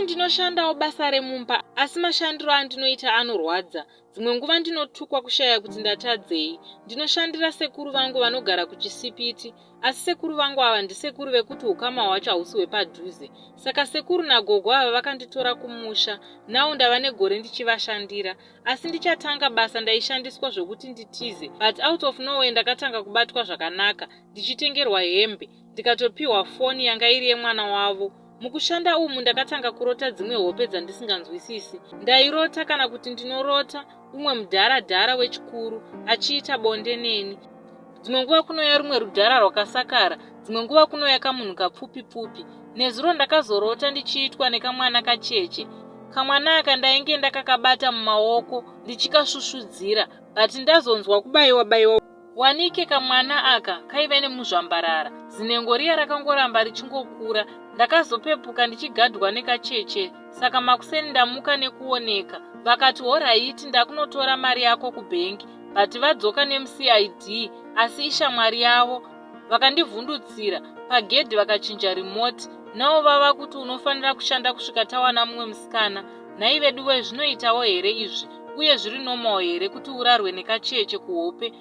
ndinoshandawo basa remumba asi mashandiro andinoita anorwadza. Dzimwe nguva ndinotukwa kushaya kuti ndatadzei. Ndinoshandira sekuru vangu vanogara kuChisipiti asi sekuru vangu ava ndisekuru vekuti ukama hwacho hausi hwepadhuze. Saka sekuru nagogo ava vakanditora kumusha now ndava negore ndichivashandira. Asi ndichatanga basa ndaishandiswa zvokuti nditize but out of nowhere ndakatanga kubatwa zvakanaka ndichitengerwa hembe ndikatopiwa foni yanga iri yemwana wavo. Mukushanda umu ndakatanga kurota dzimwe hope dzandisinganzwisisi. Ndairota kana kuti ndinorota umwe mudhara dhara wechikuru achiita bonde neni. Dzimwe nguva kunouya rumwe rudhara rwakasakara, dzimwe nguva kunouya kamunhu kapfupi pfupi. Nezuro ndakazorota ndichiitwa nekamwana kacheche. Kamwana aka ndainge ndakakabata mumaoko ndichikasvusvudzira but ndazonzwa kubaiwa baiwa Wanike kamwana aka kaive nemuzvambarara, zinengo riya rakangoramba richingokura. Ndakazopepuka ndichigadhwa nekacheche saka makuseni ndamuka nekuoneka vakati horaiti ndakunotora mari yako kubhengi but vadzoka nemuCID asi ishamwari yavo vakandivhundutsira pagedhi vakachinja remote now vava kuti unofanira kushanda kusvika tawana mumwe musikana. Nhai veduwe zvinoitawo here izvi uye zviri normal here kuti urarwe nekacheche kuhope?